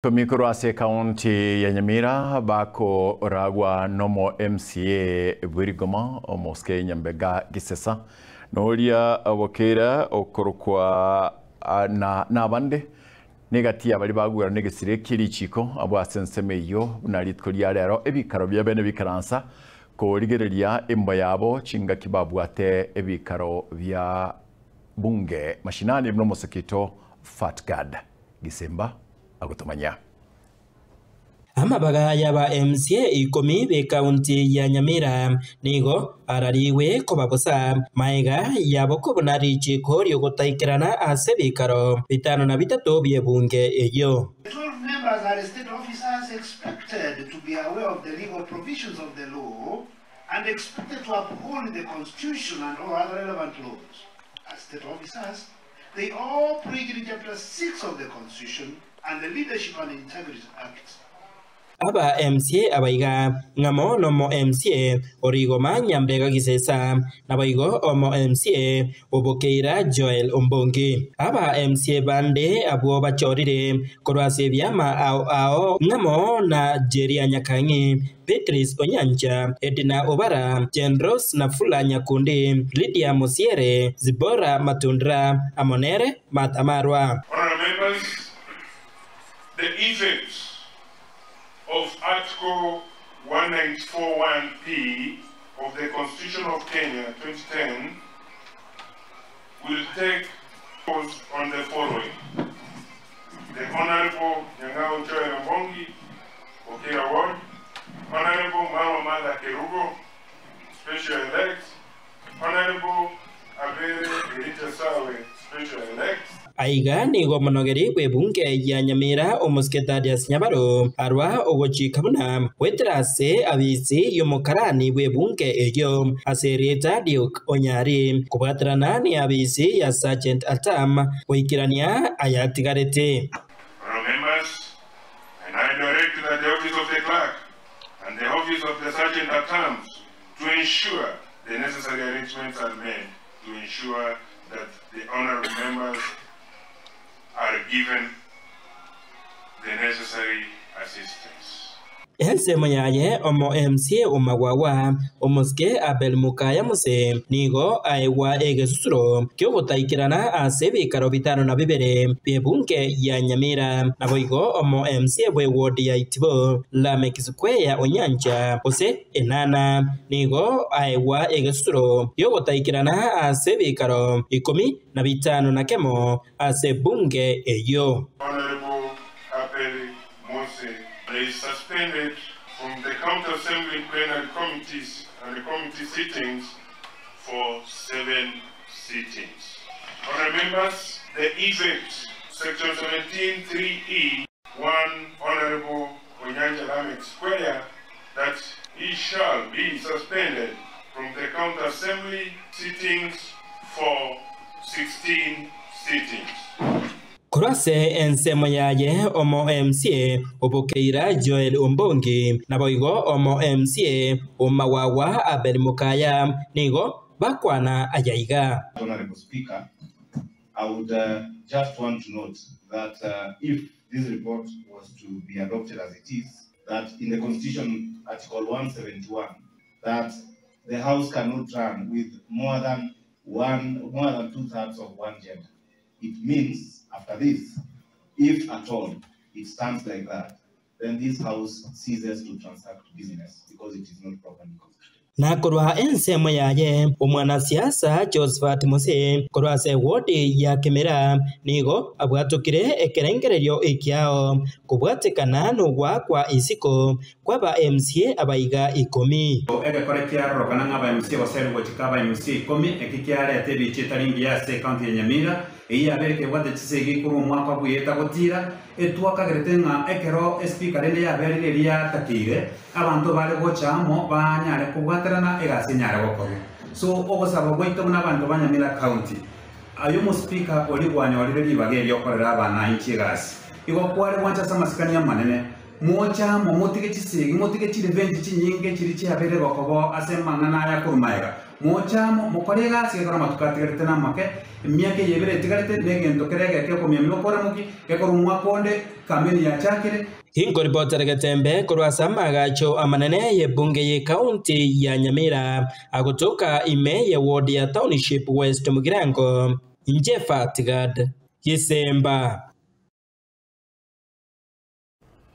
Ikomi korwa ase ekaunti ya Nyamira bakoragwa nomo MCA bw'erigoma omosike Nyambega Gisesa noria bokeira okorokwa na nabande negati ya baria bagwera negesire kie richiko abwo ase ensemo eyio buna rituko ria rero ebikaro bia bene bikaransa korigereria embo yabo chingaki babwate ebikaro bia bunge mashinani buna omosekito Fatgad Gisemba agotomanya. Amabaga y'aba MCA ikomi b'ekaunti ya Nyamira nigo ararigwe koba bosa magega yabo kobuna richiiko ri'ogotaikerana ase ebikaro bitano na bitato bi'ebunge eyio. The 12 members are state officers expected to be aware of the legal provisions of the law and expected to uphold the constitution and all other relevant laws. As state officers, they all preached in chapter 6 of the constitution and the Leadership and Integrity Act. Aba MCA abaiga, ng'amo nomo MCA o Rigoma Nyambega Gisesa, naboigo omo MCA o Bokeira Joel Ombongi. Aba MCA bande abwo bachorire korwa ase ebiama ao ao ng'amo na Jeria Nyakang'i, Beatrice Onyancha, Edna Obara, Jane Rose Nafula Nyakundi, Lydia Musiere, Zipporah Matundra, amo nere Martha Marwa. Honourable Members, the effects of Article 194.1p of the Constitution of Kenya 2010 will take force on the following. The Honorable Nyang'au Joel Ombongi, Okira Ward, Honorable Mama Martha Kerugo, Special Elect, Honorable Abere Elijah Sawe, Special Elect. Aiga nigo omonogeri bw'ebunge ya Nyamira omosike Thaddeus Nyabaro arwa ogochika buna goetera ase abisi y'omokarani bw'ebunge eyio ase erieta Duke Onyari kobwaterana neabisi ya Sergeant at Arm goikerania ayatigarete. Honourable Members, and I direct that the office of the Clerk and the office of the Sergeant at Arms to ensure the necessary arrangements are made to ensure that the honourable members are given the necessary assistance. Ensemo yaye omo MCA o Magwagwa, omosike Abel Mukaya Muse, nigo aegwa egesusuro ki'ogotaikerana ase ebikaro bitano na bibere bi'ebunge ya Nyamira. Naboigo omo MCA bw'eward ya Itibo, Lameck Square Onyancha, gose Enana, nigo aegwa egesusuro ki'ogotaikerana ase ebikaro ikomi na bitano na kemo ase ebunge eyio. Honourable Abel Mose is suspended from the County Assembly plenary committees and the committee sittings for 7 sittings. Honourable members, the effect, section 17 3E, 1 Honourable Onyanja Lameck Square, that he shall be suspended from the County Assembly sittings for 16 sittings. Korwa ase ensemo yaye omo MCA o Bokeira Joel Ombongi, naboigo omo MCA o Magwagwa Abel Mukaya nigo bakwana ayaiga. Honourable Speaker, I would just want to note that if this report was to be adopted as it is, that in the Constitution, Article 171, that the House cannot run with more than one, more than two-thirds of one gender. It means, after this, if at all it stands like that, then this House ceases to transact business because it is not properly constituted. Na korwa ensemo yaye omwanasiasa Josephat Mose korwa ase ewodi ya Kemera nigo abwatokire ekerengererio ekiao kobwatekana nogoakwa isiko kw'aba MCA abaiga ikomi. Egekore kiarorokana ng'a aba MCA gose gochika aba MCA ikomi, eki kiareta ebichie etari engiya ase ekaunti ya Nyamira, eyio yabeire kebwate chisegi korwa omwaka bw'eeta gotira, etwakagerete ng'a ekero espika rende yaberire eria yatakeire, abanto bare gocha amo banyare kobwaterana egasi enyare gokorwa. So ogosaba gwaito buna abanto ba Nyamira County, aye omospika oria gwanyorire ribaga erio okorera abanainchi egasi, igo kware gwancha ase amasikani amanene, Moche amo, motige chisegi, motige chirevenge chinyinge chiria chiabeire gokoba ase amang'ana aya korwa magega. Moche amo, mokore egasi gekora amatuko atigarete namake, emiaka eye ebere etigarete, negento kere egeke okomiamia okoramokia, gekora omwaka onde kameni yachakire. Inkoripotera Getembe korwa ase amaagacho amanene y'ebunge y'ekaunti ya Nyamira agotoka ime ye ward ya Township West Mugirango, Inche Fatgad Gisemba.